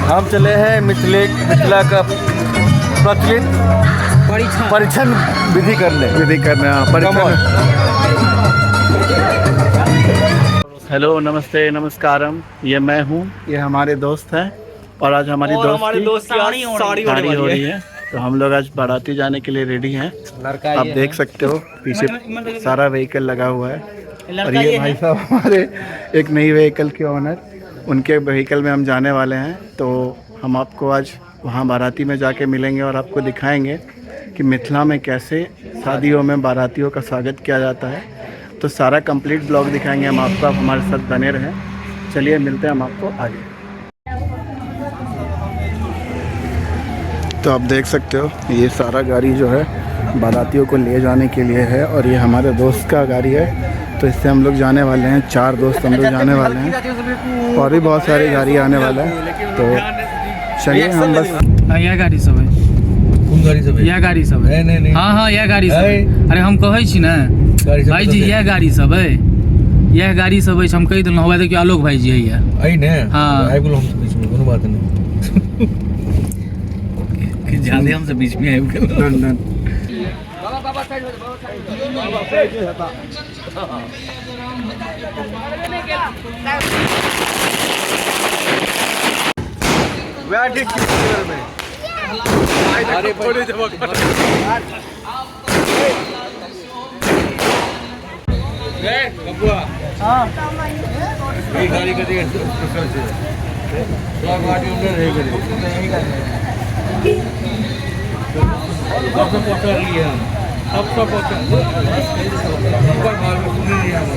हम चले हैं मिथिला का प्रचलित परीक्षण विधि करने। विधि करने, हाँ, परीक्षण। हेलो, नमस्ते, नमस्कारम। ये मैं हूँ, ये हमारे दोस्त हैं और आज हमारी और दोस्त हमारे की दोस्त की आज साड़ी होने साड़ी हो वाली रही है। है, तो हम लोग आज बाराती जाने के लिए रेडी हैं। लड़का आप देख सकते हो पीछे सारा व्हीकल लगा हुआ है और ये भाई साहब हमारे एक नई व्हीकल के ओनर, उनके व्हीकल में हम जाने वाले हैं। तो हम आपको आज वहाँ बाराती में जाके मिलेंगे और आपको दिखाएंगे कि मिथिला में कैसे शादियों में बारातियों का स्वागत किया जाता है। तो सारा कंप्लीट ब्लॉग दिखाएंगे हम आपको, आप हमारे साथ बने रहें। चलिए मिलते हैं हम आपको आगे। तो आप देख सकते हो ये सारा गाड़ी जो है बारातियों को ले जाने के लिए है और ये हमारे दोस्त का गाड़ी है, तो इससे हम लोग जाने वाले हैं। 4 दोस्त हम लोग जाने वाले हैं और भी बहुत सारी गाड़ी आने वाला है। तो चलिए हम बस हाँ, यह गाड़ी सब है। कोन गाड़ी सब है? यह गाड़ी सब है। नहीं, नहीं, नहीं। हाँ हाँ, यह गाड़ी सब है। अरे हम कहै छी ने गाड़ी सब भाईजी, कतऽ यह गाड़ी सब है, यह गाड़ी सब है, हम कहि देलहुँ। हवा देखियौ, आलोक भाईजी है। अइ ने? हाँ। आबि गेलहुँ हम बीचमे, कोनो बात नहि। ज्यादे हमसे बीच में आबि गेल। Done done. ई गाड़ी कथी स्पेशल छै? सब गाड़ी उन्ने रहि गेलै। सबसँ पहुँचल रहियै हम, सबसँ पहुँचल ऊपर घर मे सुनने रहियै हम।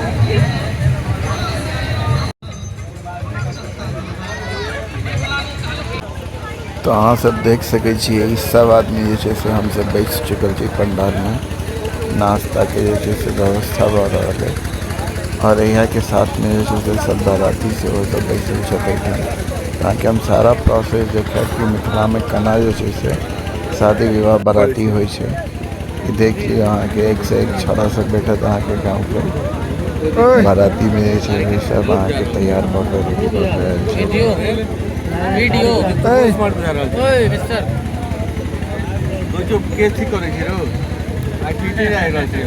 तो अहाँ सब देख सकै छियै ई सब आदमी जे छै से हमसब बैस चुकल छी पंडालमे। नाश्ताके जे छै से व्यवस्था भऽ रहल है और यहाँ के साथ में जे छै से सब बाराती सेहो सब बैसल छथि एहिठाम, ताकि हम सारा प्रोसेस देखब कि मिथिलामे केना जे छै से शादी विवाह बाराती होइ छै। ई देख लियौ, अहाँके एक से एक छौड़ा सब बैठत अहाँके गाँवके बारातीमे जे छै से सब अहाँके तैयार भऽ कऽ रेडी भऽ कऽ आयल छै। वीडियो वीडियो, ओए मिस्टर। जो के ठीक करै छै रौ, आइ पीटे जाइ रहल छै।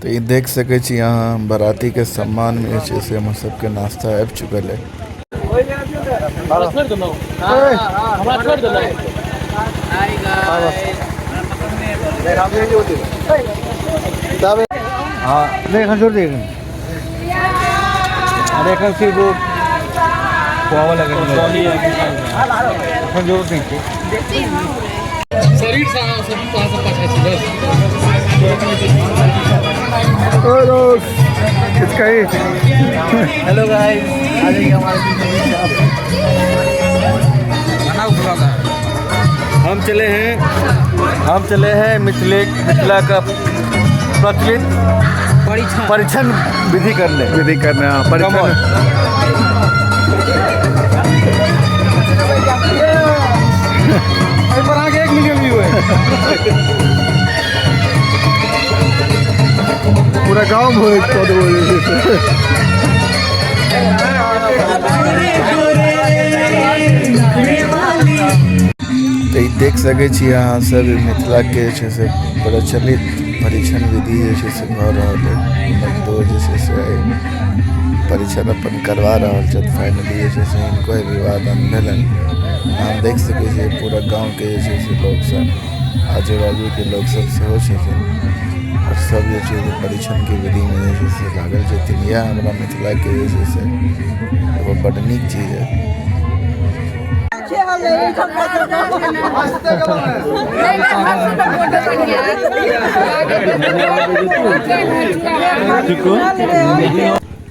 तऽ ई देख सकै छी अहाँ, बारातीके सम्मानमे जे छै से हमर सबके नाश्ता आबि चुकल है। छोड़ि देलहुँ, हमरा छोड़ि देलहुँ। Hi guys. हाँ, नहीं, एखन छोड़ दे एखन। अरे एखन सिर्फ वो खुआबऽ लगल, एखन जरूरत नहि छै। शरीर से अहाँ सब, अहाँ सब पाछा छी बस। किसका ही? हेलो गाइस, आ जाइए हमारे पीछे। हम चले हैं मिथिला का प्रचलित परीक्षण विधि करने। विधि करने, हाँ, परीक्षण। एहि पर अहाँके 1 मिलियन व्यू है। पूरा गाँव भोज कऽ देबो जे छै से। तऽ ई देख सकै छी अहाँ सब, ई मिथिलाके जे छै से प्रचलित परीक्षण विधि जे छै से भऽ रहल है। हमर दोस्त जे छै से परीक्षण अपन करवा रहल छथि। फाइनली जे छै से हिनको विवाह दान भेलनि। अहाँ देख सकै छियै पूरा गाँवके जे छै से लोकसब, आजू बाजूके लोकसब सेहो छथिन आओर सब जे छै से परीक्षणके विधिमे जे छै से लागल छथिन। इएह हमरा मिथिलाके जे छै से एगो बड्ड नीक चीज है।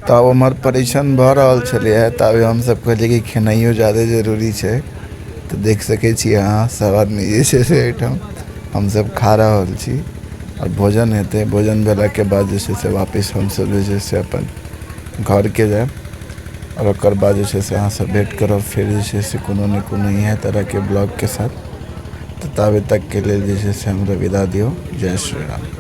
तऽ आब उम्हर परीक्षण भऽ रहल छलैए, ताबे हमसब कहलियै कि खेनाइयो ज्यादे जरूरी छै। तऽ देख सकै छी अहाँ सब आदमी जे छै से एहिठाम हमसब खा रहल छी आओर भोजन हेतै। भोजन भेलाके बाद जे छै से वापिस हमसब जे छै से अपन घरके जायब आओर ओकर बाद जे छै से अहाँसँ भेँट करब फेर जे छै से कोनो ने कोनो इएह तरहके ब्लॉगके साथ। तऽ ताबे तकके लेल जे छै से हमरा विदा दियौ। जय श्री राम।